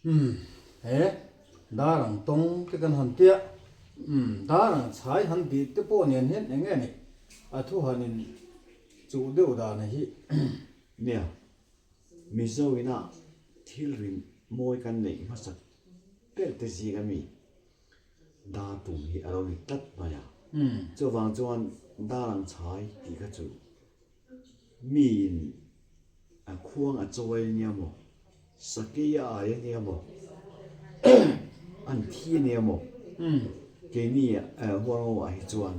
Umm he dar ang tawng te kan han tia umm dar ang chhai han tih te pawh nen hian eng nge ni a thu han in chuh deuh dan hi. Nia, Mizo ina thil rin mawi kan neih hmasak ber te zing ami dar tum hi a lo ni tlat mai a. Chuvang chuan dar ang chhai tih kha chu Miin a khuang a chawi a nia maw? Sakei a ai a nia maw? An thi a nia maw? Keini hualngo ah hi chuan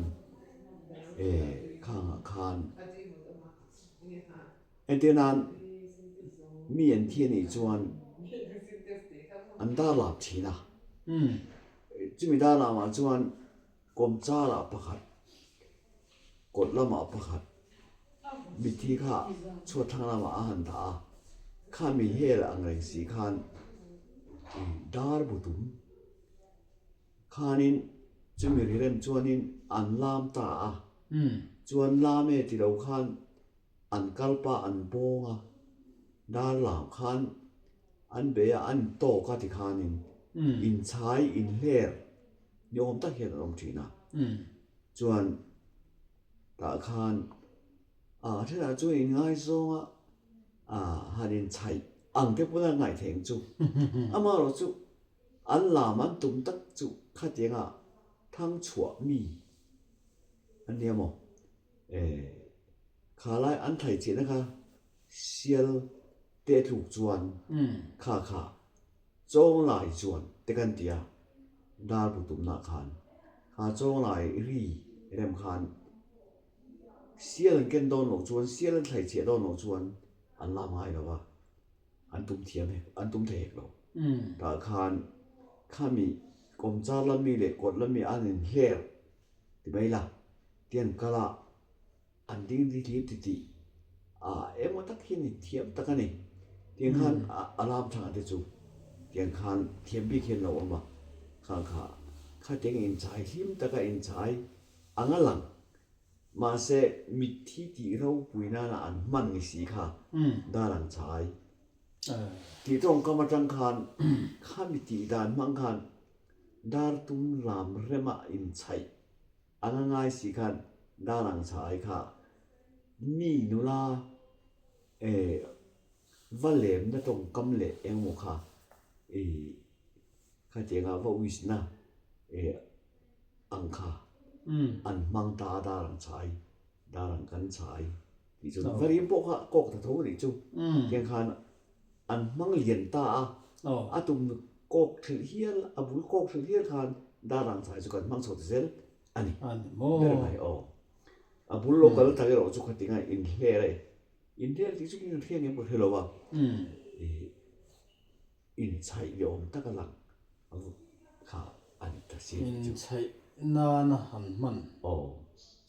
khangah khan entir nan mi an thi a nih chuan an dar lap thin a. Chumi dar lamah chuan kawmchar ah pakhat Kawt lamah pakhat mitthi kha chhuat thlang lamah a han dah a, khami hel ang reng si khan dar bu tum khanin chumi ri rem chuanin an lam ta a, chuan lam e ti lo khan an kal pa an bawng a, dar lam khan an bei a an tawk a ti khanin inchhai inhler ni awm tak hian an awm thin a. Chuan tah khan a thenah chuan in ngaizawng a, a han inchhaih ang te pawn a ngaih theih ang chu. Amaherawh chu an lam an tum tak chu khatianga thang chhuah mi a nia maw? Eh kha lai an thlai chihna kha sial te tluk chuan kha kha Chawnglai chuan te kan ti a, dar bu tumnah khan kha chawnglai ri rem khan sial an ken dawn loh chuan sial an thlai chhiah dawn loh chuan an lam ngai lo va, an tum thiam hek an tum thei hek lo. Tah khan khami kawmchar lam mi leh kawt lam mi an inhler ti mai la tiang kal a. An ding ri tlir ti tih a emaw tak hi ni thiam tak a ni. Tiang khan a lam thang te chu tiang khan thiam bik hian lo awm a, kha kha khatiang inchai hlim taka inchai ang a lang. Mahse mitthi tih ropui nana an hman ni si kha dar ang chai tih tawngkam atang khan khami tih dan hmang khan dar tum lam rema inchhaih An a ngai si khan dar ang chha ai kha mi nula eh va lemna tawngkam leh engemaw kha ih khatianga va wish na eh ang kha an hmang ta a dar ang chha ai dar ang kan chha ai tih chu va rim pawh kha kawk ta tho a nih chu tiang khan an hmang lian ta a, a tum kawk thlilh hial, a bul kawk thlilh hial khan dar ang chhai chu kan hmang chho ta zel a ni. Ber mai aw. A bul lo kal tak erawh chu khatinga inhler e. Inhler tih chu kan hria ngem ka hre lo a, inchhaih ni awm taka lang kha a ni ta si chu. Inchhaih nana han hman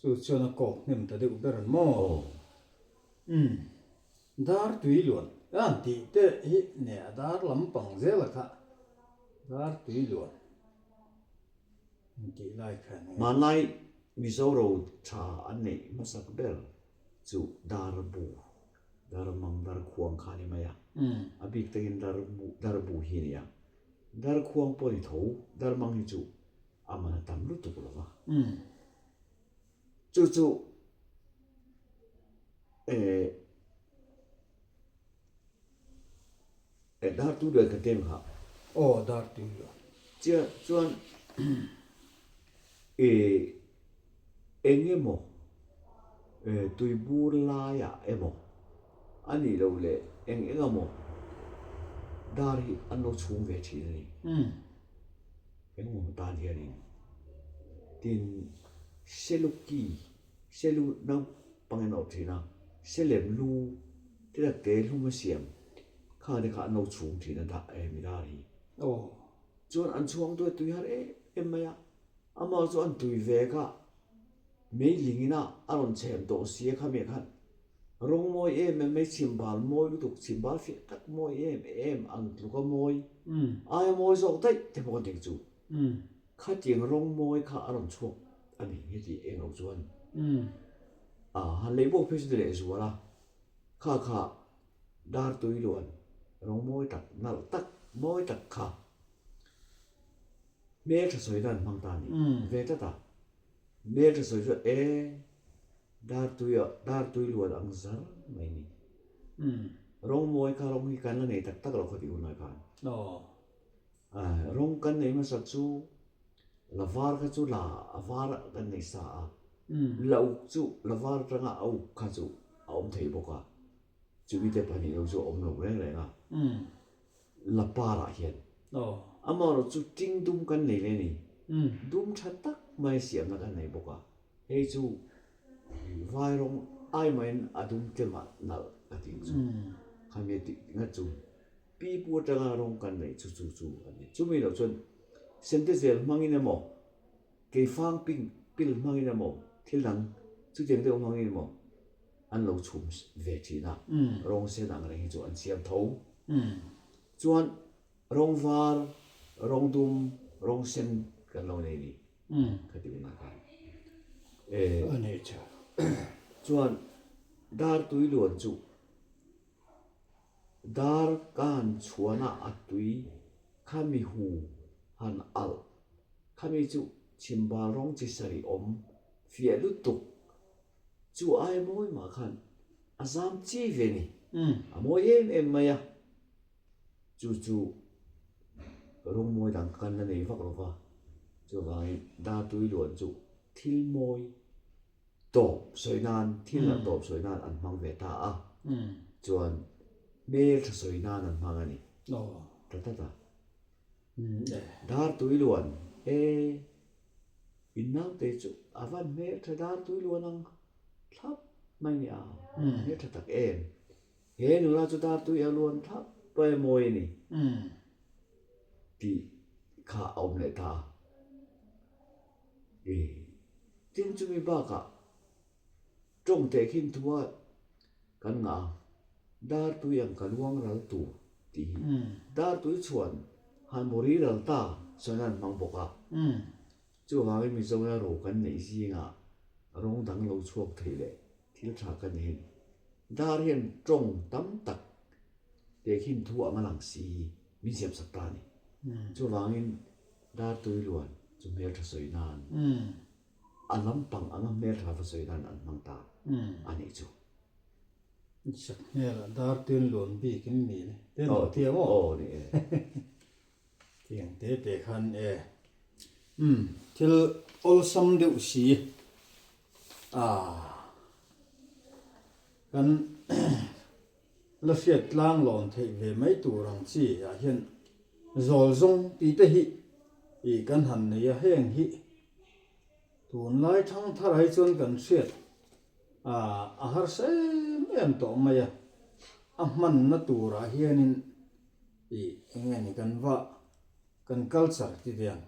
chu chuan a kawk hnem ta deuh ber maw? Umm. Dar tui luan ka han tih te hi nge a dar lampang zel a kha dar tui luan an tih lai khan nge. Hmanlai Mizoro tha an neih hmasak ber chu dar bu, dar mang, dar khuang kha a ni mai a, a bik takin dar bu, dar bu hi a ni a, dar khuang pawh a ni tho, dar mang hi chu a man a tam lutuk lo va. Chu chu eh eh dar tu luan ka tem kha. Aw dar tu luan. Chia chuan eh eng emaw eh tuibur laiah emaw a nih loh leh eng eng emaw dar hi an lo chhung ve thin a ni. Engmaw tan hianin tin Seluki, Selu naupang in a awm thin a, Selem lu te tak te hlum a siam kha te kha an lo chhung thin a dah em i dar hi. Chuan an chhuang tu a tui har em em mai a, amah chu an tui ve kha meiling ina a rawn chhem tawh si a khami khan Rawng mawi em em mai, chhimbal mawi lutuk, chhimbal fiah tak mawi em em ang tluka mawi, aia mawi zawk daih te pawh kan tih chu. Khatiang rawng mawi kha a rawn chhuak a ni heti eng lo chuan. A han lei bawk phei chu ni leh zual a, kha kha dar tui luan rawng mawi tak nalh tak. mawi tak kha hmeltha sawi dan hmang ta a ni ve tlat a. Hmeltha sawi chuan e dar tui ah dar tui luan ang zar mai ni. Rawng mawi kha rawng hi kan la nei tak tak lo kha tih hun lai khan. Rawng kan nei hmasa chu la var kha chu la a var kan nei sa a, la uk chu la var atanga a uk kha chu a awm thei bawk a, chumi te pahnih lo chu a awm lo reng reng a, la parah hian amaherawh chu ting dum kan nei leh a ni, dum tha tak mai siamna kan nei bawk a, hei chu vai rawng ai mahin a dum tlem ah nalh ka tih chu khami tih ngat chu. Pi pu atanga rawng kan neih chu chu chu a ni. Chumi loh chuan sente zel hmangin emaw, keifang ping pil hmangin emaw, thil dang chutiang deuh hmangin emaw an lo chhum ve thin a, rawng sen ang reng hi chu an siam tho. Chuan rawng var, rawng dum, rawng sen kan lo nei ni kha ti unah khan. Chuan dar tui luan chu Dar ka han chhuan a, a tui kha mi hu han alh. Khami chu chhimbal rawng chi sarih awm fiah lutuk chu ai mawi mah khan a zam chi ve ni. A mawi em em mai a, chu chu rawng mawi dang kan la nei vak lo va, chuvangin dar tui luan chu thil mawi Tawp sawi nan, thil an tawp sawi nan an hmang ve ta a, chuan hmeltha sawi nan an hmang a ni. Ta tlat a. Dar tui luan e, in naute chu a van hmeltha dar tui luan ang thlap mai ni a, hmeltha tak em. He nula chu dar tui a luan thlap mai a mawi a ni tih kha a awm leh ta a. I tin chumi bakah tawng teh khin thua kan ngah a, dar tui ang ka luang ral tur tih hi dar tui chhuan han mawri ral ta sawn an hmang bawk a. Chuvangin Mizoram ro kan neih zingah rawng dang lo chhuak thei leh thil tha kan nei a ni. Dar hian tawng tam tak teh khin thu ang a lang si hi min siamsak ta a ni. Chuvangin Dar tui luan chu hmeltha sawi nan a lampang anga hmeltha va sawi nan an hmang ta a nih chu. Sak hmelah dar tuin luan bik in mi te an lo ti ang aw. Aw ni e. Tiang te te khan e. Umm thil awlsam deuh si a kan La hriat tlang lawn theih ve mai tur ang chi ah hian zawl zawng tih te hi ih kan han nei a, heng hi tunlai thangthar ah hi chuan kan hriat ah a harsa em em tawh mai a, a hmanna tur ah hianin ih eng nge ni kan va kan culture ti te ang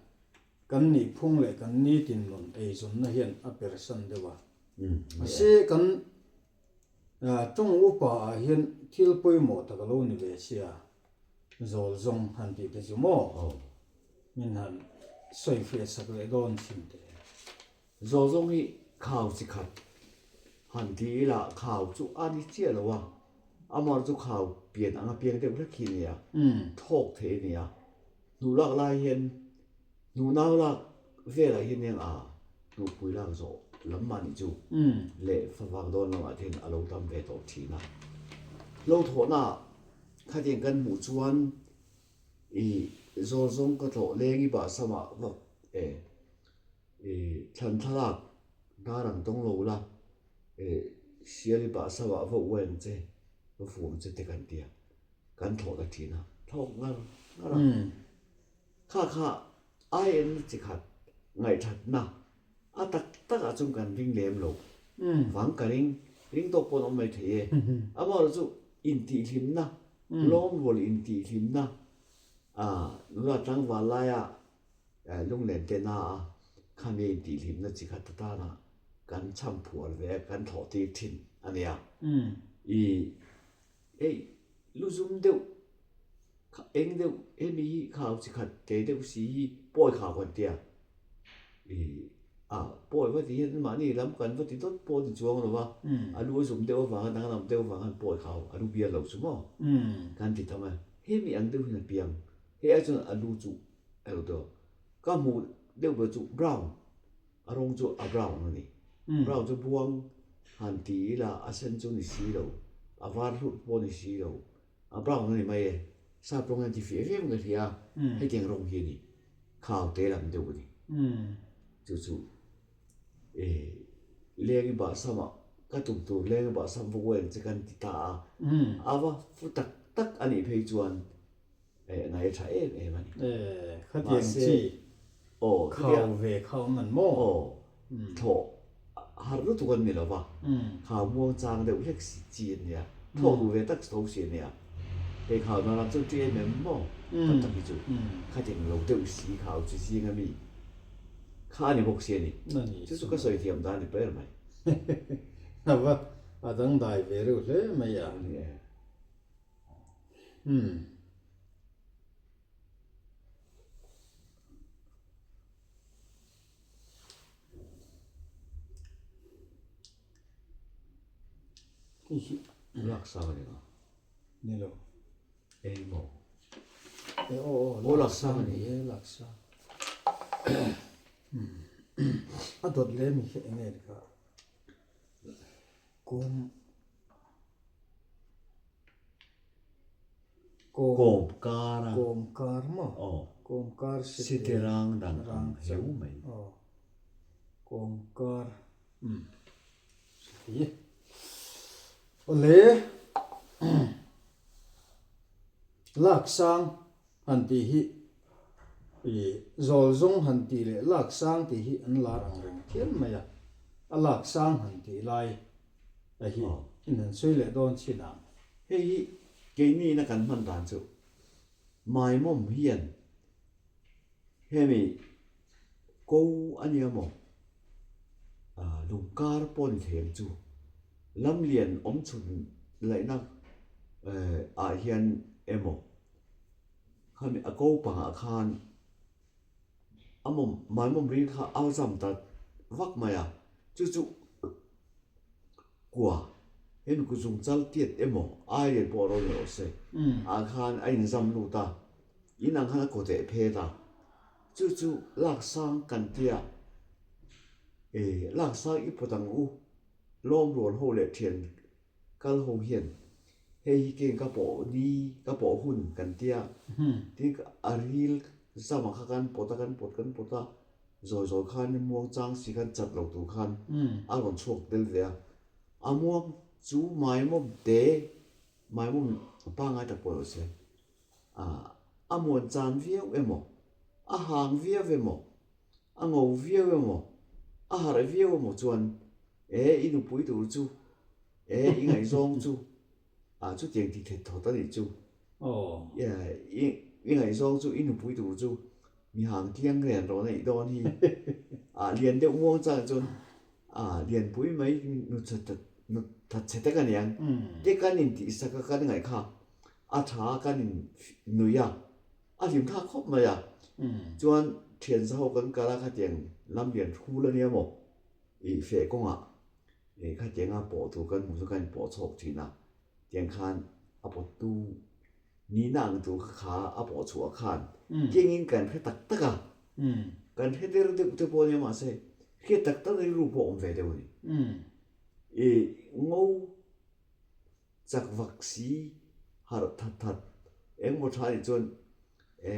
kan nihphung leh kan nitin nun eizawnna hian a persan deuh a, mahse kan. Tawng upa ah hian thil pawimawh tak a lo ni ve sia, zawl zawng han tih te chu maw? Min han sawi fiah sak leh dawn thin teh. Zawl zawng hi khau chi khat han ti ila khau chu a ni chiah lo a, amar chu khau pian anga piang deuh hlek hi a ni a, thawk thei a ni a, hnuh lak lai hian Hnu nau lak velah hian eng a hnuhpui lak zawh lam mah nih chu leh favak dawn lamah te hian a lo tam ve tawh thin a. Hlo thawhna khatiang kan hmuh chuan i zawl zawng ka tlawh leng i bahsamah vak e i thlan thlalak dar ang tawng lo la e sial i bahsamah va uai ang che va fuh ang che te kan ti a kan thlawh ta thin a thlawk ngar ngar a. Kha kha IN chi khat ngaihthatna a tak tak ah chuan kan ring lem lo vang ka ring, ring tawk pawh an awm mai thei e. Amaherawh chu intihhlimna, lawmrual intihhlimna ah nula tlangval laia lunglen te na a khami intihhlimna chi khat atana kan chham phuar ve a, kan thlawh tir thin a nia. I hei lu zum deuh Kha eng deuh hemi hi khau chi khat te deuh si hi pawi khau kan tia i a pawi va ti hian mahni lam kan va ti dawt pawh a ni chuang lo va a lu a zum deuh avanga danglam deuh avanga pawi khau a lu bial lo chu maw kan ti tam a hemi ang deuh hian a piang. Hei ai chuan a lu chu a lo deuh a, ka hmuh deuh ber chu brown, a rawng chu a brown a ni. Brown chu buang han ti ila a sen chu ni si lo, a var hlut pawh ni si lo, a brown a ni mai e. Sap rawng hian ti fiah viau ka hria a, hetiang rawng hi a ni, khau te lam deuh a ni. Chu chu leng i bahsam ah ka tum tur leng i bahsam va uai ang che kan ti ta a, a va fu tak tak a nih phei chuan ngai a tha em em a ni. Khatiang chi khau ve kha awm an maw? Aw, thlawh har lutuk an ni lo va, khau muang chang deuh hlek chi an nia, thlawh duh ve tak tho si a nia. Hei khau na lam chu ṭi em em maw? Tam tak hi chu khatiang lo deuh si khau chi zing a mi kha a ni bawk si a ni. Chu chu ka sawi thiam dan a ni ber mai. A va a dangdai ve reuh hle mai a. Umm. Hei hi Laksang a ni lo. Ni lo. Eng maw? E aw aw Aw Laksang a ni. E Laksang. A dawt leh mi hi eng nge ni kha? Kawm Kawm kar a. Kawm kar maw? Aw. Kawm kar site rang dan ang heu mai. Aw. Kawm kar. Umm. Site. Awle. Laksang han tih hi i zawlzawng han tih leh laksang tih hi an lar ang reng phian mai a. A laksang han tih lai a hi in han sawi leh dawn chin ang. Hei hi keini-na kan hman dan chu Maimawm hian hemi ko a nia maw lungkar pawh ni thei ang chu lamlian awm chhun laihna ah hian emaw khami a ko pangah khan a mawm Maimawm ril kha a zam ta vak mai a chu chu Kua, hemi ku zung chal tiat emaw ai lian pawh ro ni rawh se, ah khan a inzam lut a, in ang khan a kaw teh phet a, chu chu lak sang kan tia, e lak sang i pawt ang u, lawm rual ho leh thian kal ho hian hei hi keng ka pawh ni ka pawh hun kan tia, tin a ril zam ang kha kan pawt a kan pawt kan pawt a, Zawi zawi khan muang chang si khan chat lo tur khan a rawn chhuak tel ve a, a muang chu maimawm te, maimawm pangngai tak pawh lo se, a muan chan viau emaw, a hang viau emaw, a ngo viau emaw, a harh viau emaw chuan e i nupui tur chu, e i ngaihzawng chu Ah chutiang tih theih thawt a nih chu. I i ngaihzawng chu i nupui tur chu mi hang tliang rian rawn a nih dawn hi. Ah lian deuh muang chang chuan ah lianpui mai nu that nu that chhe tak a niang. Te kan intih sak a kan ngaih kha a tha a kan in nui a, a hlim thlak khawp mai a. Chuan thian za ho kan kal a khatiang lam lian thul a nia maw i feh kawngah Ih khatianga pawh tur kan hmuh chu kan inpawh chhawk thin a, tiang khan a pawttu nihna ang tur kha kha a pawh chhuah khan kengin kan hre tak tak a, kan hre der deuh te pawh ania mahse hriat tak tak rilru pawh a awm ve deuh a ni. Ih ngo Chak vak si harh that that engmaw tha nih chuan e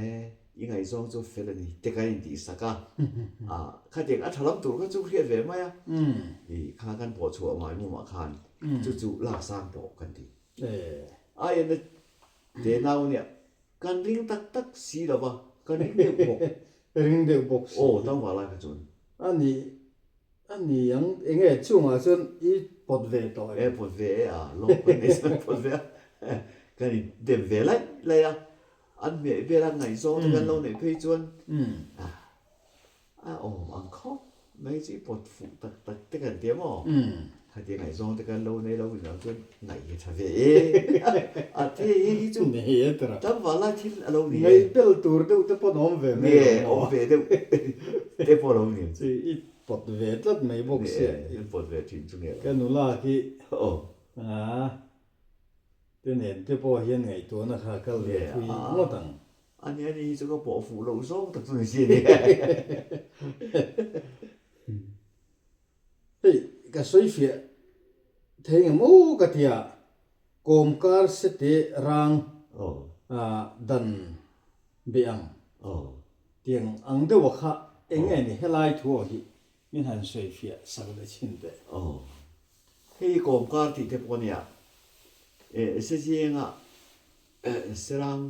i ngaihzawng chu fel a ni te kan intih sak a, ah khatiang a tha lam tur kha chu hriat ve mai a, i kha kan pawh chhuah ngai mumah khan chu chu lak sang pawh kan ti. Aiena te nau nia kan ring tak tak si lo va, kan ring deuh bawk. Ring deuh bawk si. Aw tlangval lai kha chuan. A nih A ni ang, eng nge chungah chuan i pawt ve tawh em? E pawt ve e a, lawm kan nei chuan pawt ve a, kan in dem ve laih laih a, an hmeh vel a ngaihzawng te kan lo neih phei chuan a awm ang khawp mai chu i pawt fuh tak tak te kan ti a maw? Khatia ngaihzawng te kan lo nei lo in ang chuan ngaih hi tha ve e, a the hi hi chu tlangval lai thil a lo ni e. Ngaihbel tur deuh te pawh an awm ve mai lo maw? Awm ve deuh te pawh a lo ni. Pawt ve tlat mai bawk sia. Ni e, pawt ve thin chu nge lo. Ka nula khi a te nen te pawh hian ngaihtuahna kha kal ve thui ngawt ang. A ni a ni hi chu ka pawh fuh loh zawng tak chu ni si a ni. Hei ka sawi fiah thei nge maw ka tia kawmkar sete rang dan beh ang tiang ang deuha kha eng nge ni helai thu aw hi min han sawi fiah sak leh chhin teh. Hei hi kawmkar tih te pawh a nia sezianga serang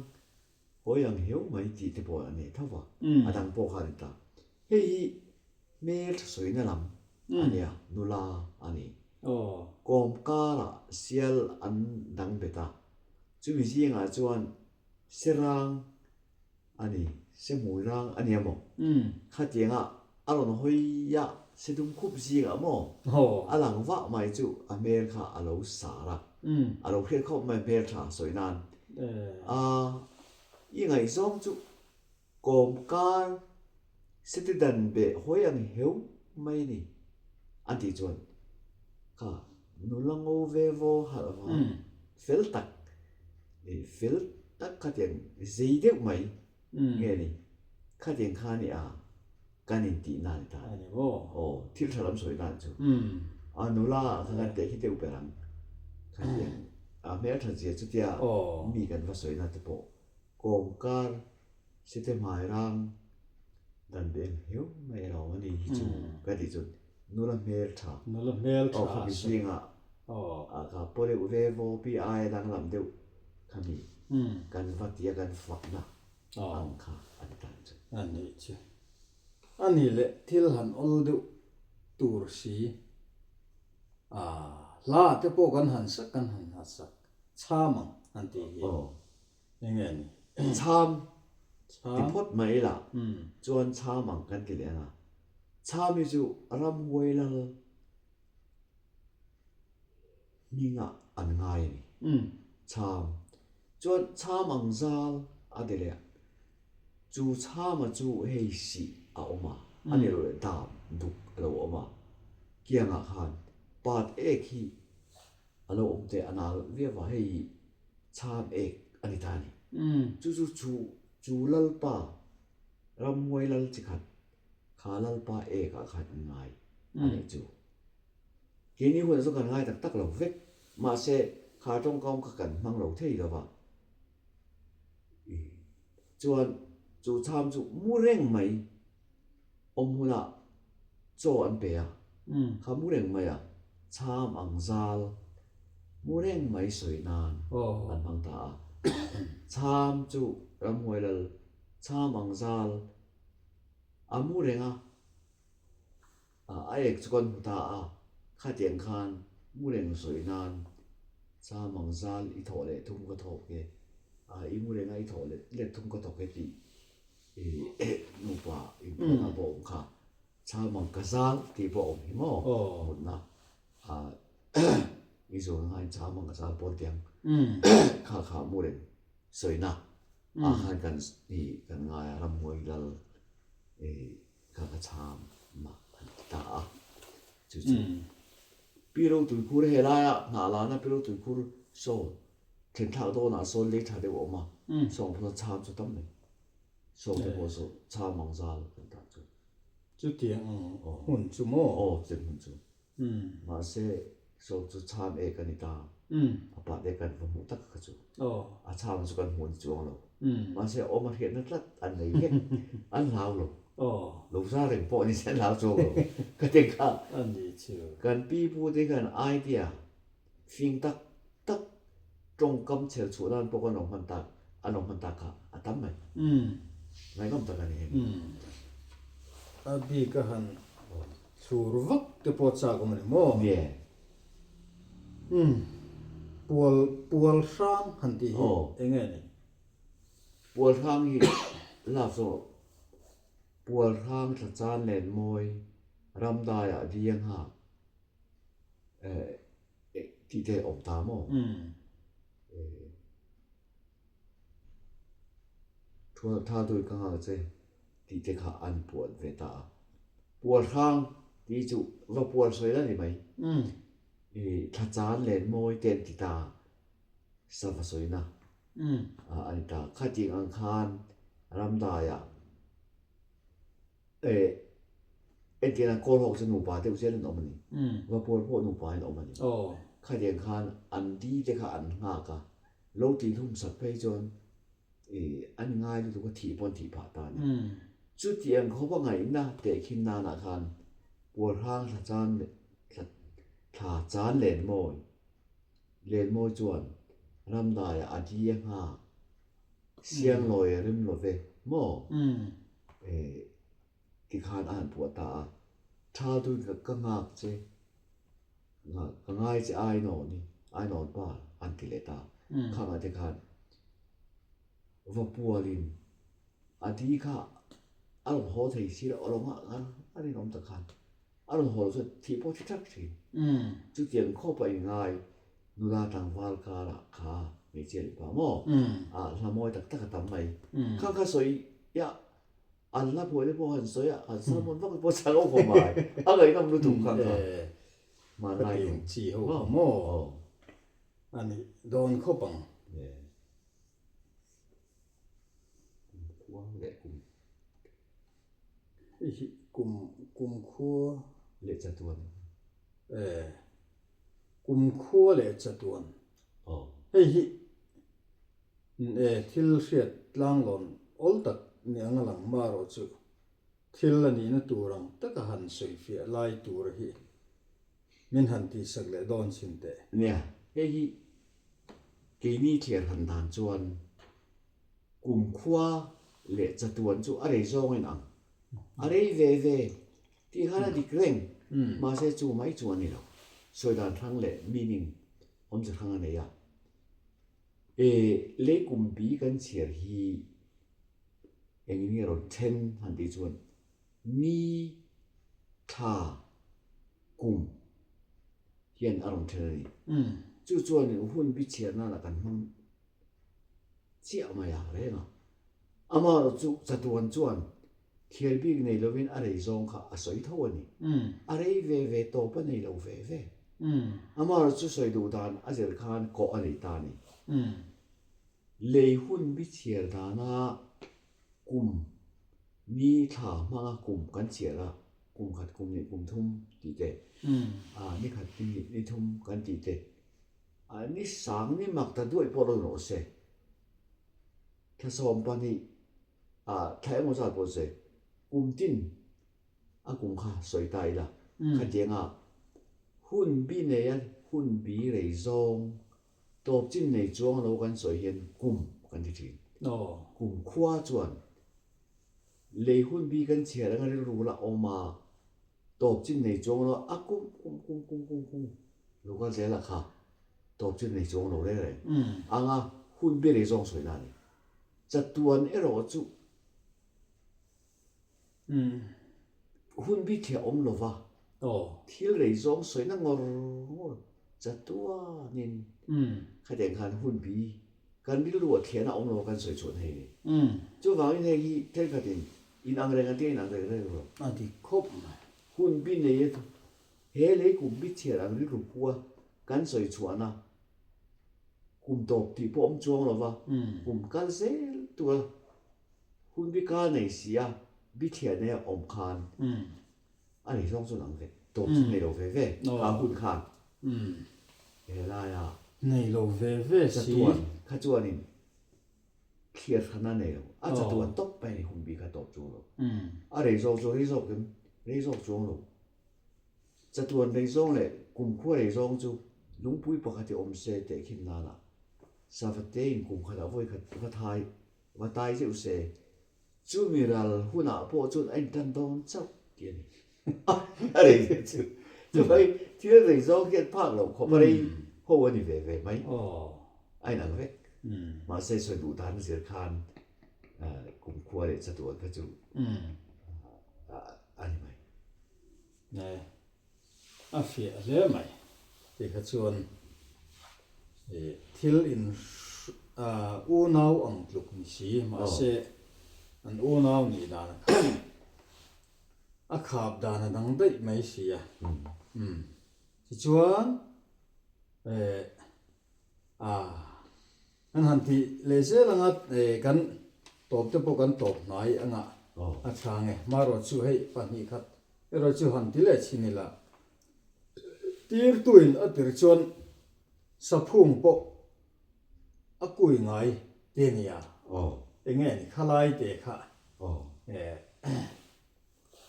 Hawi ang heu mai tih te pawh a nei tho va, a dang pawh kha a ni ta. Hei hi hmeltha sawina lam a nia, nula a ni. Kawm karah sial an dang bet a, chumi zingah chuan serang a ni, sehmui rang a nia maw? Khatianga a rawn hawi a, sedum khup zingah maw? A lang vah mai chu a hmel kha a lo sar a, a lo hriat khawp mai hmeltha sawi nan. A, i ngaihzawng chu kawmkar city dan beh hawi ang heu mai a ni, an tih chuan kha nula ngo ve vaw harh vang fel tak, fel tak khatiang zei deuh mai nge ni, khatiang kha a ni a, kan intih nan ta. A ni maw? Aw, thil tha lam sawi nan chu. A nula ah khan kan teh khi deuh ber ang. Khatiang a hmeltha zia chutia mi kan va sawi na te pawh kawmkar site hmai rang dan beng heu mai a lo a ni hi chu ka tih chuan nula hmeltha. Nula hmeltha. Aw khami zingah a kha paw deuh ve vaw pi aia danglam deuh khami kan va tia kan fakna. Ang kha a ni tan chu. A nih chu. A nih leh thil han awl deuh tur si. A hla te pawh kan han sak kan han ha sak chham ang an tih hi. Eng nge ni? Chham ti phawt mai ila chuan chham ang kan ti leh ang a. Chham hi chu ramhuai lal hmingah an ngai a ni. Chham chuan chham ang zal a ti leh a, chu chhama chu hei sih a awm a, a ni lo leh dam duk a lo awm a, kiangah khan pat ek hi a lo awm teh a nal viau a, hei chham ek a ni ta a ni. Chu chu chu chu lalpa ramhuai lal chi khat kha lalpa ekah khan an ngai a nih chu. Keini hunah chu kan ngai tak tak lo vek. Mahse, kha tawngkam kha kan hmang lo thei lo va. Chuan chu chham chu mu reng mai awm hunah chaw an pe a, kha mu reng mai a, chham ang zal mu reng mai sawi nan an hmang ta a. Chham chu ramhuai lal chham ang zal a mu reng a. A ek chu kan hmu ta a, khatiang khan mu reng sawi nan Chamang zal i thawh leh thum ka thawk e, i mu renga i thawh leh let thum ka thawk e tih nupa inphuahna pawh a awm kha. Chamang ka zal tih pawh a awm hi maw mutna i zawn ngaiin Chamang ka zal pawn tiang kha kha mu reng sawina ah khan kan kan ngai a ramhuai lal Kha ka chham mah an ti ta a, chu chu Pi Rotuikhur he laia hnah lana Pi Rotuikhur sawn thlen thlak dawnah sawn lei tha deuh a awm a, sawng pawh sawn chham chu tam mai, sawng te pawh saw chham ang zal kan tah chu. Chutiang hmun chu maw? Aw, chutiang hmun chu. Mahse, saw chu chham ek a ni ta. A pa te kan va hmuh tak kha chu. A chham chu kan hmuh ni chuang lo. Mahse, awm a hriatna tlat an nei vek. An hlau lo. Lo za reng pawh ni se an hlau chuang lo. Ka ti kha. Kan pi pu te khan idea fing tak tak tawngkam chher chhuah nan pawh kan lo hman tak an lo hman tak kha a tam mai. Ngaihnawm tak a ni heng. A bik a han Chhur vak te pawh chak awm a ni maw? Nge. Umm. Pual pual hrang han tih hi eng nge ni? Pual hrang hi lak zawk pual hrang thla chan len mawi ramdaiah diang ha eh tih te awm ta maw? Eh. Thual tha dui ka nghal che tih te kha an puan ve ta a. Pual hrang tih chu va pual sawi la ni mai. I thla chan len mawi te an ti ta a, sava sawina a ni ta. Khatih ang khan. Ramdaiah eh entirna Kawlhawk chu nupa deuh zel an awm a ni. Vapual pawh nupa in awm a ni. Khatiang khan an di te kha an nghak a, lo tihhlum sak phei chuan ih an ngai lutuk a thih pawh an thih phah ta a ni. Chutiang khawp a ngaihna tehkhin nanah khan Pualhrang thla chan thla chan lenmawi Lenmawi chuan Ramdaiah a di a nghak. Sianglawi a rem lo ve maw? Tikhan a han phuah ta a, Tha tuin ka nghak che, ka ngai che Ainawn i, Ainawn pa an ti leh ta. Khangah te khan va pualin a di kha a rawn haw thei si lo, a rawn nghah ngar ngar in awm ta khan a rawn haw loh chuan thih pawh thi thak thin. Chutiang khawp a inngai nula tlangval karah kha hmeichhia leh pa maw? Ah hla mawi tak tak a tam mai. Khang kha sawi ia an hla phuah te pawh han sawi a, han sermon vak te pawh chak awk awm ai. A ngaihnawm lutuk khang kha. Hmanlai kum. Chi ho kha maw? A nih dawn khawp ang. Kum khua leh kum. Hei hi kum kum khua. Leh chatuan. E kum khua leh chatuan. Hei hi e thil hriat tlanglawn awl tak ni anga lang marawh chu thil a nihna tur ang taka han sawifiah lai tur hi min han tihsak leh dawn chhin teh. Nia, hei hi keini thliar han dan chuan Kumkhua leh chatuan chu a rei zawng in ang. A rei ve ve tih khan a dik reng, mahse chu mai chu a ni lo. Sawi dan hrang leh meaning awmze hrang a nei a. E lei kum bi kan chhiar hi engin nge rawn then han tih chuan ni, thla, kum hian a rawn then a ni. Chu chuan hun bi chhiar nana kan hmang chiah mai a reng a. Amaherawh chu chatuan chuan thial bik nei lovin a rei zawng kha a sawi tho a ni. A rei ve ve tawp a nei lo ve ve. Amaherawh chu sawi duh dan a zir khan kawh a nei ta a ni. Lei hun bi chhiar dana kum ni thla hmanga kum kan chhiar a, kum khat kum nih kum thum tih te, ni khat ni hnih ni thum kan tih te, Ni sang ni mak ta duai pawh lo rawh se. Thla 12 ah thla emaw zat pawh se kum tin a kum kha sawi ta ila khatianga hun bi neia hun bi rei zawng tawp chin nei chuang lo kan sawi hian kum kan ti thin. Kum khua chuan lei hun bi kan chhiar anga rilru la awm a tawp chin nei chuang lo a kum kum kum kum kum kum Lo kal zel a kha tawp chu nei chuang lo reng reng anga hun ber ei zawng sawi na a ni. Chatuan erawh chu hun bi thliah awm lo va, thil rei zawng sawi na ngawr ngawr chatuanin khatiang khan hun bi kan rilru ah thliahna awm lo kan sawi chhuah thei a ni. Chuvangin heng hi thenkhatin inang reng an tia inang reng reng lo. A dik khawp mai. Hun bi nei a He lei kum bi chhiar ang rilru pua kan sawi chhuahna kum tawp tih pawh awm chuang lova kum kal zel tura hun bi kal nei si a bi chhiar nei a awm khan a nei zawng chuan ang vek tawp chu nei lo ve ve kha hun khan he laia nei lo ve ve si chatuan kha chuanin thliar hran a nei lo a chatuan tawp mai a ni hun bi kha tawp chuang lo a rei zawk chu rei zawk em rei zawk chuang lo. Chatuan rei zawng leh kumkhua rei zawng chu lungpui pakhat i awm se teh khin nana Savatein kum khatah vawi khat va thai va tai zeuh se, chumi ral hunah pawh chuan a intan dawn chauh tih a ni. A rei zet chu. Chuvai thil rei zawng hian phak loh khawp a rei ho a ni ve ve mai. A inang vek. Mahse sawi duh dan zir khan kumkhua leh chatuan kha chu a ni mai. Nge a fiah hle mai tih kha chuan ih thil in unau ang tluk ni si mahse an unau nih dan a kha a khap dan a dang daih mai si a umm tichuan eh a kan han tih leh zel anga eh kan. Tawp te pawh kan tawp hnai anga a chhang e. Marawh chu hei 2 khat erawh chu han ti leh chhin ila. Tirtuin a tir chuan saphung pawh a kui ngai te nia. Enge ni khalai te kha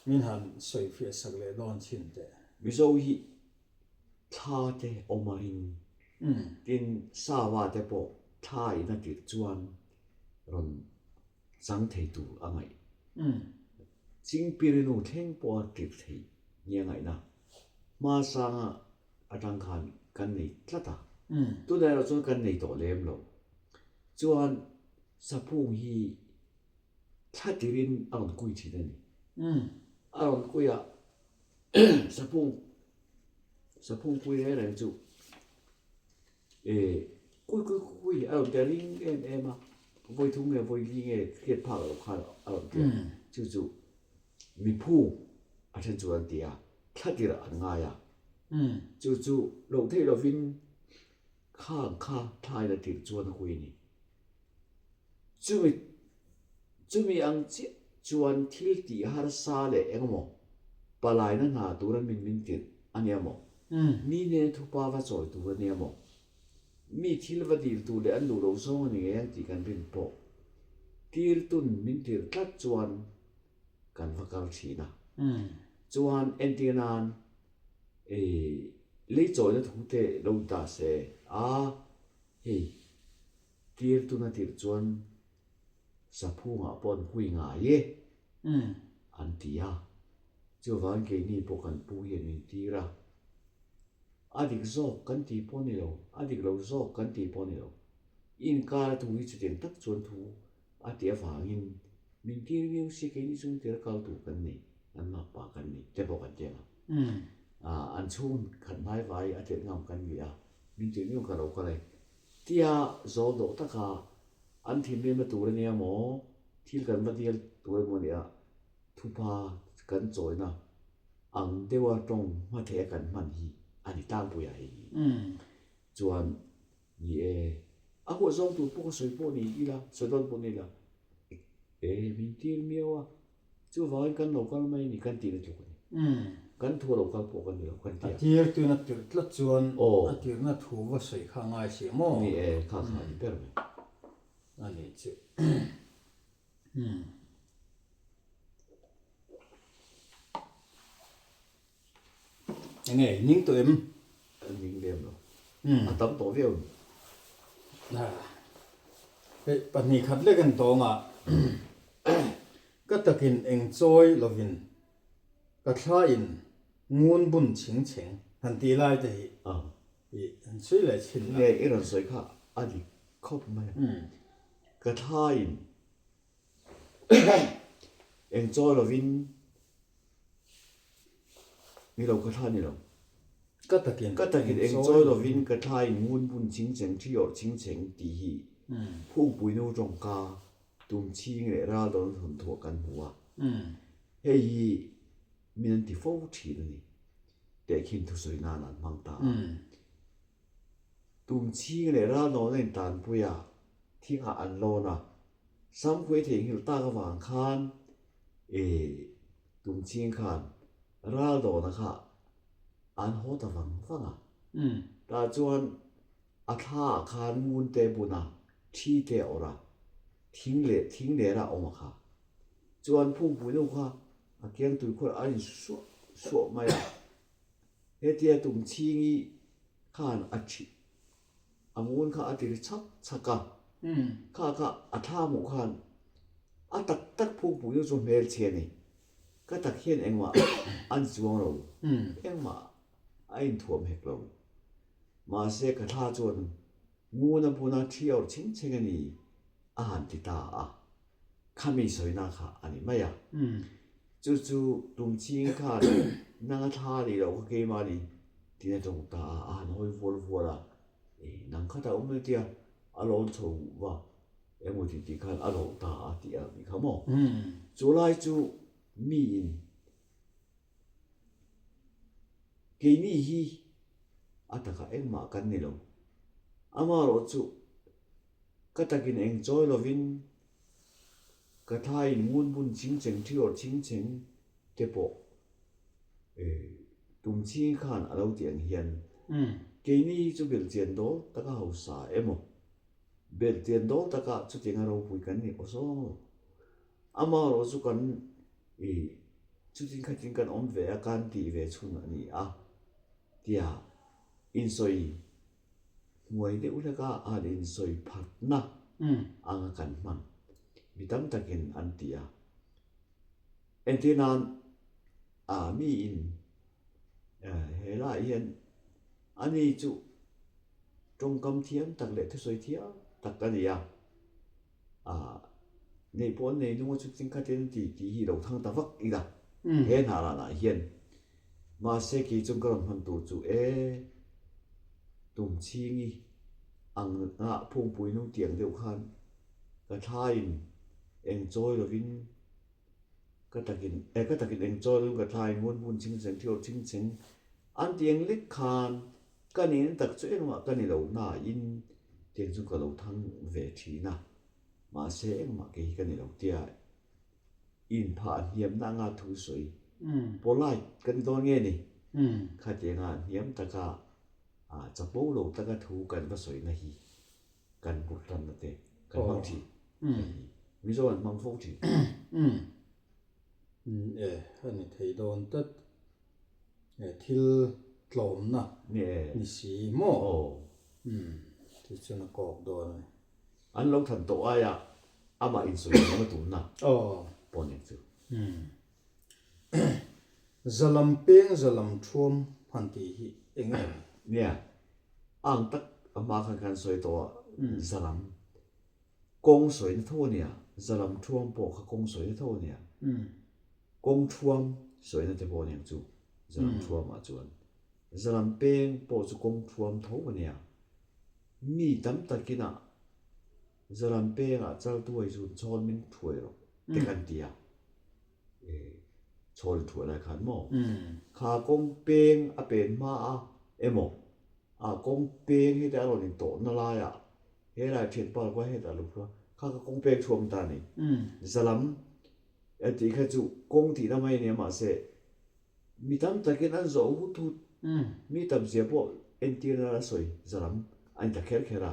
min han sawi fiah sak leh dawn chhin teh. Mizo hi thla te awm a ring. Tin, Sava te pawh thla in a tirh chuan rawn chang thei tur a ngaih. Chingpirinu thleng pawh a tirh theih nia ngaihna hmasanga atang khan kan nei tlat a. Tunah erawh chuan kan nei tawh lem lo. Chuan Saphung hi thla tirin a rawn kui thin a ni. A rawn kui a, Saphung Saphung kui reng reng chu eh kui kui kui a rawn ti a ring em em a, vawi thum nge vawi li nge hriat phak loh khan a rawn ti a, chu chu miphung a then chu an ti a, thla tirh an ngai a, chu chu loh theih lovin khang kha thlain a tirh chuan a kui a ni. Chumi chumi ang chiah chuan thil tih harsa leh engemaw palaina hna tura min min tirh a nia maw? Mi hnena thupa va chawi tur a nia maw? Mi thil va dil tur leh an duh lo zawng a ni ngei ang tih kan rin pawh tirtun min tirh tlat chuan kan va kal thin a. Chuan entir nan lei chawina thu te lo in ta se a hei Tir tuna tirh chuan Saphungah pawh an hui ngai e an ti a, chuvangin keini pawh kan pu hian min tir a, a dik zawk kan tih pawh a ni lo, a dik lo zawk kan tih pawh a ni lo, inkar a thu hi chutiang tak chuan thu a tih avangin min tir viau si keini chu tir kal tur kan nei, an makpa kan ni te pawh kan ti ang a, an chhung khat hnai vai a tirh ngam kan ni a, min tirh miau ka lo kal e. Tia zawl dawh taka an thinrimna tur a nia maw, thil kan va dial tur emaw nia, thupa kan chawina ang deuha tawng hmatheh a kan hman hi a ni tlangpui a hei hi. Chuan ni e, a huah zawng tur pawh ka sawi pawh ni ila, sawi dawn pawh ni ila, e min tir miau a, Chuvangin kan lo kal mai ni kan tihna tluk a ni. Kan thu a lo kal pawh kan ni lo kan ti a. A tir tuin a tirh tlat chuan a tirhna thu va sawi kha a ngai si maw? Ni e, kha kha a ni ber mai. A nih chu. Enge i ning tawh em? Ka ning lem lo. A tam tawh viau em? Hei 2 khat lek an tawng a, ka takin eng chawi lovin ka thla in ngun bun chhing chheng han tih lai te hi i han chhui leh chhin la. Nge i rawn sawi kha a dik khawp mai a. Ka thla in eng chawi lovin Ni lo ka thla ni lo. Ka takin Ka takin eng chawi lovin ka thla in ngun bun ching cheng thi awrh ching cheng tih hi Phungpui nu tawngka tum chhing leh ral dawn a thawn thuah kan hmu a. Hei hi min an ti fo thin a ni. Tehkhin thusawi nan an hmang ta a. Tum chhing leh ral dawn a intanpui a, thingah an lawn a. Samkhuai theihnghilh tak avang khan E, Tumching khan ral dawna kha an haw ta vang vang a. Tah chuan a thla ah khan ngun te bun a, thi te a awrh a, thing leh thing ler a awm a kha. Chuan phungpui nu kha a kiang tui khuar a in suah suah mai a. Hetia Tumchingi khan a thi A ngun kha a ti ri chhak chhak a, kha kha a thla hmuh khan a tak tak phungpui chu chu hmelchhe a ni. Ka tak hian engmah a ni chuang lo, engmah a inthuam hek lo. Mahse ka thla chuan ngun a buna thi awrh chhing chhing a ni a han ti ta a, khami sawina kha a ni mai a. Chu chu tumching khan nang a thla a nih loh kha keimah a ni tiin a tawng ta a, a han hawi vual vual a, e nang kha ta awm lo tia a lawn chho va emaw ti tih khan a rawh ta a tih a nih kha maw. Chu lai chu miin keini hi a takah engmah kan ni lo, amaherawhchu ka takin eng chawi lovin. Ka thlaiin ngun bun ching cheng thi awrh ching cheng te pawh tum ching khan a lo ti ang hian keini hi chu belhchian dawl taka hausa emaw belhchian dawl taka chutianga ropui kan ni aw zawng lo. Amaherawh chu kan chutin khatin kan awm ve a, kan tih ve chhun a ni a tia insawi hnuai deuh hleka a han insawi phatna anga kan hman mi tam takin an ti a. Entir nan ah miin he laiah hian ani chu tawngkam thiam tak leh thusawi thiam tak a ni a, ah neih pawh an nei nung a chutin khatin an ti tih hi lo thang ta vak ila he hna lanah hian mahse kei chuan ka rawn hman tur chu e tum chhingi ang ah phungpui nung tiang deuh khan ka thlaiin eng chawi lovin ka takin eh ka takin eng chawi lovin ka thlaiin ngun bun ching cheng thil ching cheng an ti eng lek khan ka nih tak chu engmah ka ni lo nain tiang chu ka lo thang ve thin a mahse engmah kei hi ka ni lo tia inphah hniamna anga thu sawi polite ka ni dawn nge ni khatianga hniam taka chapo lo taka thu kan va sawina hi kan hmuh tanna te kan hmang thin hei hi Mizo an hmang fo thin. E a ni thei dawn tlat e thil tlawmna ni si maw ti chuan a kawk dawn a ni. An lo than tawh aia amah insawi hniam a tumna pawh nen chu. Zalam peng zalam thuam han tih hi eng nge ni? Nia, ang tak a hma khan kan sawi tawh a, zalam kawng sawina tho a nia, zalam thuam pawh kha kawng sawina tho a nia, kawng thuam sawina te pawh a niang chu zalam thuamah chuan zalam peng pawh chu kawng thuam tho a nia, mi tam takin a zalam pengah chaltuai zun chhawn min thuai rawh te kan ti a. Chhawl thuah lai khan maw? Kha kawng peng a pen hma a emaw a kawng peng heta a rawn intawhna laiah helai thianpa lo kha hetah a lo thu a, kha kha kawng peng chhuak ta a ni. Zalam a tih kha chu kawng tihna mai a nia mahse mi tam takin an zawh hut hut mi tam zia pawh entirna a sawi zalam a ni ta kher kher a,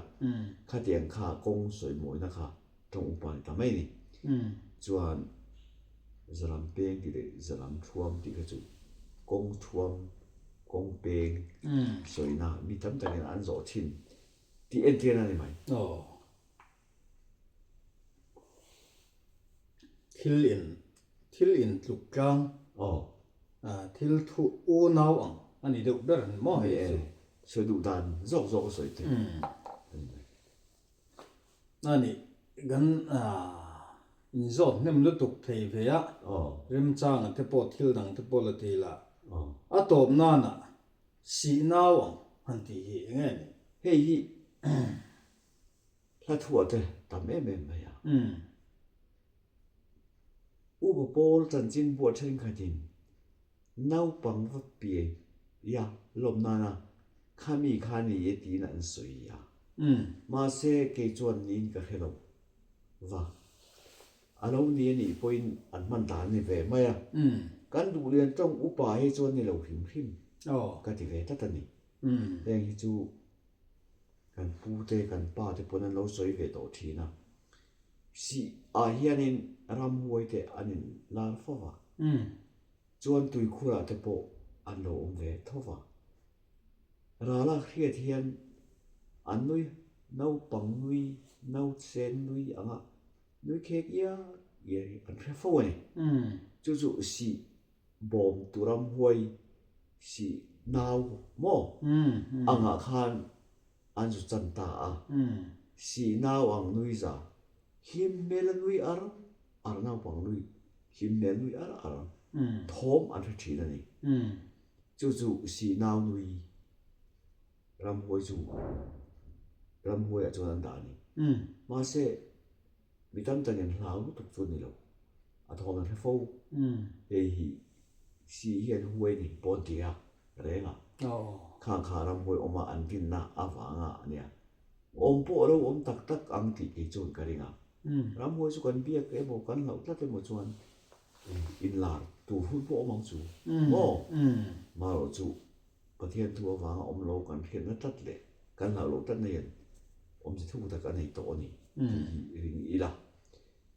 khatiang kha kawng sawi mawina kha. Tawng upa ni ta mai a ni. Chuan zalam peng tih leh zalam thuam tih kha chu kawng thuam, kawng peng sawina mi tam takin an zawh thin tih entirna a ni mai. Aw. Thil in, thil in tluk tlang. Aw. Thil thu unau ang a ni deuh ber a ni maw hei chu. Ni e, sawi duh dan zawk zawk a sawi theih a ni mai. A nih, kan inzawt hnem lutuk thei ve a, remchanga te pawh thil dang te pawh la ti la, a tawp nana sih nau ang han tih hi eng nge ni? Hei hi hla thuah te tam em em mai a. Upa pawl chanchin buah thenkhatin Naupang va piai ia lawm nana khami kha ni e tiin an sawi a. Mahse kei chuan niin ka hre lo va. A lo ni a nih pawhin an hman dan a ni ve mai a. Kan duhlian tawng upa hi chuan ni lo hrim hrim ka ti ve tlat a ni. Heng hi chu kan pu te kan pa te pawn an lo sawi ve tawh thin a. Sih ah hianin ramhuai te an in lar fo va. Chuan tuikhurah te pawh an lo awm ve tho va. Rala hriat hian an nui naupang nui, nausen nui anga nui khek iar iar hi an hre fo a ni. Chu chu sih bawm turam huai sih nau maw angah khan an zu chan ta a. Sih nau ang nui za hlim hmel a nui ar ar naupang nui hlim hmel nui ar ar thawm an hre thin a ni. Chu chu sih nau nui ramhuai chu ramhuaiah chuan an dah a ni. Mahse mi tam takin hlau lutuk chu a ni lo, a thawm an hre fo. Hei hi sih hian huai ni pawh an ti a reng a, khang kha ramhuai awma an rinna avanga a nia. Awm pawh a lo awm tak tak ang tih kei chuan ka ring a. Ramhuai chu kan biak emaw kan hlauh tlat emaw chuan inlar tur hun pawh awm ang chu maw? Marawh chu Pathian thu avanga awm lo kan hriatna tlat leh kan hlauh loh tlatna hian awmze thuk tak a nei tawh a ni tih hi ring ila.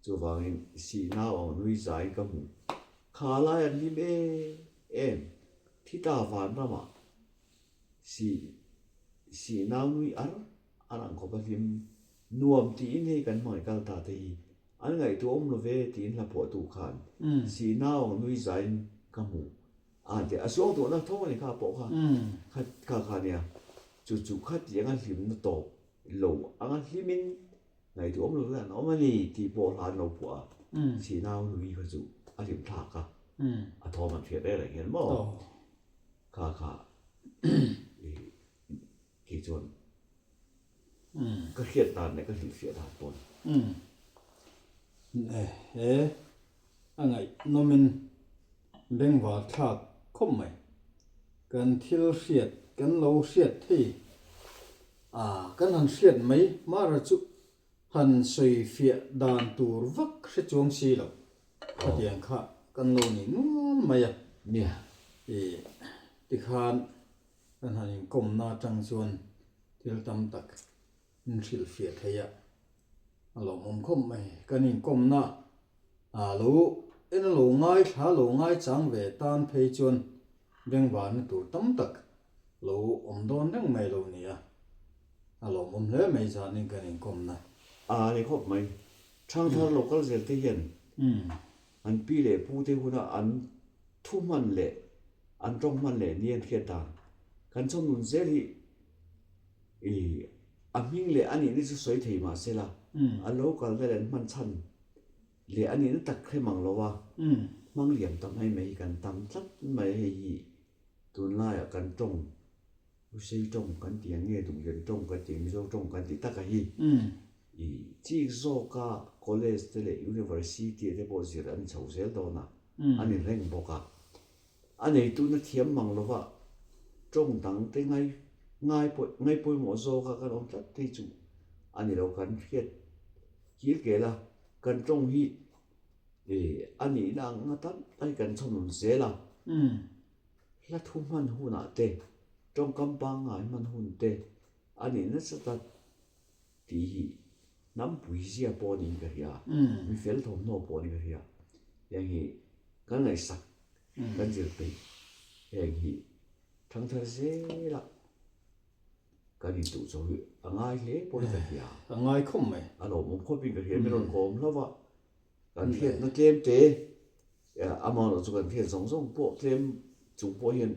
Chuvangin Sihna aw nui zaiin ka hmu. Kha lai an hlim em em. Thi ta vanramah Sih Sihnau nui ar ar ang khawp a hlim. Nuam tiin hei kan hmangaih kal ta te hi an ngaihtuah awm lo ve tiin hla phuahtu khan Sihnau ang nui zaiin ka hmu a han ti a. A suang duhna tho a ni kha pawh kha kha kha kha nia. Chu chu khatianga hlimna tawp lo anga hlimin Ngaihtuah awm lo hian an awm a ni tih pawh hla an lo phuah a, si nau nui kha chu a hlim thlak a, a thawm an hriat reng reng hian maw kha kha kei chuan ka hriat dan leh ka hrilhfiah dan pawh a ni. He a ngaihnawmin bengvar thlak khawp mai. Kan thil hriat kan lo hriat thei A, kan han hriat mai Mara chu han sawi fiah dan tur vak hre chuang si lo. Khatiang kha kan lo ni nual mai a. Nia. I tikhan kan han inkawmna atang chuan thil tam tak in hrilhfiah thei a, a lawmawm khawp mai. Kan inkawmna a lo en a lo ngaithla lo ngaichang ve tan phei chuan bengvarna tur tam tak Lo awm dawn reng mai lo nia. A lawmawm hle mai zanin kan inkawmna. A ni khawp mai. Thangthar local zel te hian an pi leh pu te huna an thu hman leh an tawng hman leh ni an hriat dan kan chhawm nun zel hi i a hming leh a nihna chu sawi thei mah se la a local na leh an hman chhan leh a nihna tak hre mang lo a hmang liam ta mai mai hi kan tam tlat mai a hei hi. Tunlaiah kan tawng, Lusei tawng kan tih ang nge Duhlian tawng kan tih ang Mizo tawng kan tih taka hi i chik zawka college te leh university te pawh zir an chho zel dawn a, a ni reng bawk a. A neituna thiam mang lova tawng dang te ngai ngai ngai pawimawh zawka kan awm tlat phei chu a ni lo kan hriat kil kel a, kan tawng hi I a nihna ang nga tam tak hi kan chhawm zel a. Hla thu hman hunah te, tawngkam pangngai hman hun te a nih nasa tak tih hi hnampui zia pawh niin ka hria, mi fel thawmhnaw pawh niin ka hria. Heng hi kan ngaihsak, kan zir peih, heng hi thangthar zela Kan intuh chaw hi a ngai hle pawh hi ka hria. A ngai khawp mai. A lawmawm khawpin ka hria. Min rawn kawm hlauh a, kan hriatna tlem te, amaherawh chu kan hriat zawng zawng pawh tlem chung pawh hian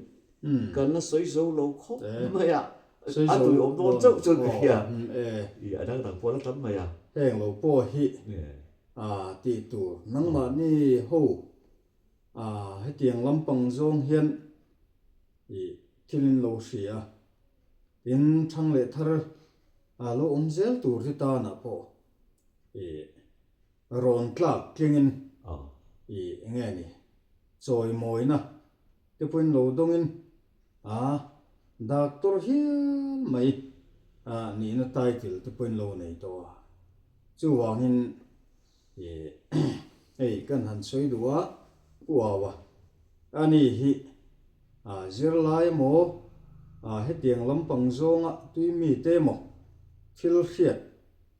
kan la sawi zo lo khawp mai a. A tuiawm dawn chauh chuan ka hria. A dang dang pawh la tam mai a. Heng lo pawh hi tih tur nangmahni ho hetiang lampang zawng hian thil in lo hria. Tin, thang leh thar a lo awm zel tur hi tanah pawh ih rawn tlak tlingin ih eng nge ni chawimawina te pawhin lo dawngin a doctor hial mai a nihna title te pawhin lo nei tawh a. Chuvangin ih hei kan han sawi duh a, Pu Aua ani hi A zirlai emaw, a hetiang lampang zawnga tui mite emaw thil hriat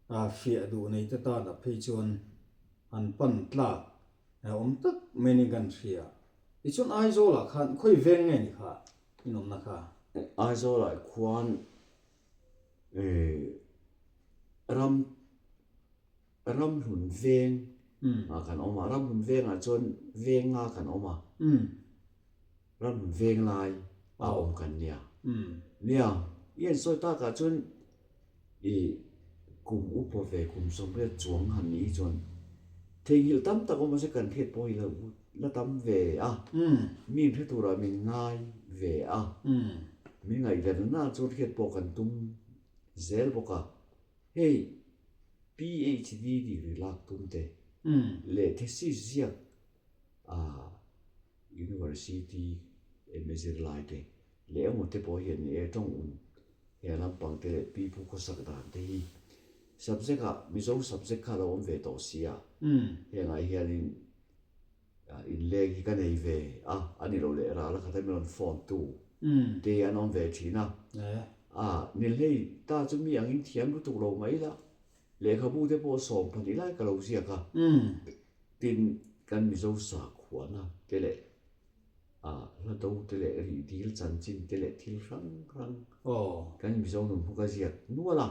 a fiah duh neite tan a phei chuan an pan tlak a awm tak mai ni kan hria. Tichuan Aizawlah khan khawi veng nge ni kha in awmna kha? Aizawlah khuan ram Ramhlun veng ah kan awm a, Ramhlun vengah chuan venga kan awm a, Ramhlun veng lai a awm kan nia. Nia, i en sawi takah chuan i kum upa ve kum 80 chuang han nih hi chuan theihnghilh tam tak awm mahse kan hriat pawh hi la la tam ve a, mi in hre turah min ngai ve a, min ngaihven na chuan hriat pawh kan tum zel bawk a, hei PHD degree lak tum te leh thesis ziak a University emaw zirlai te leh emaw te pawh hian ni e tawng un he lampang te leh pipu khawsak dan te hi. Subject ah Mizo subject kha a lo awm ve tawh si a, hengah hianin inleng hi ka nei ve a, a ni lo leh ral a khat a min rawn phone tu te hi an awm ve thin a. A, nilhlei ta chu mi angin thiam lutuk lo mai la, lehkhabu te pawh 12 lai ka lo ziak a, tin kan Mizo sakhuana te leh a hla do te leh rih dil chanchin te leh thil hrang hrang kan Mizo nun hmu ka ziak nual a,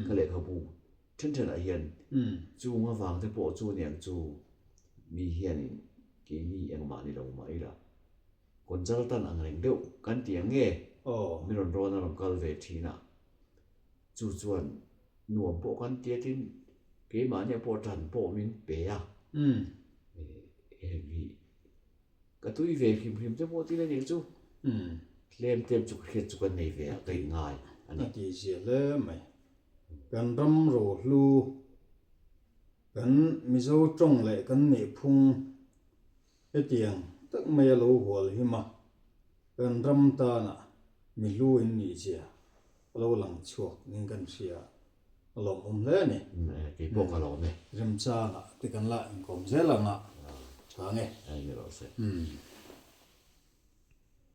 ka lehkhabu then thenah hian chung avang te pawh chu aniang chu mi hianin keini engmah ni lo mah ila consultant ang reng deuh kan ti ang nge mi rawn rawn a rawn kal ve thin a, chu chuan nuam pawh kan ti a tin keimahnia pawh tan pawh min pe a, heng hi Ka tui ve hrim hrim te pawh tih a nih chu. Tlem tlem chu ka hriat chu kan nei ve a, ka inngai a ni. A tih zia hle mai. Kan ram rohlu, kan Mizo tawng leh kan nihphung hetiang tak maia lo hual him a, kan ram tana mi hlu in nih zia a lo lang chhuak ning kan hria. A lawmawm hle a ni. Kei pawh ka lawm e. Remchangah te kan la inkawm zel ang a, tha nge. Ni rawh se.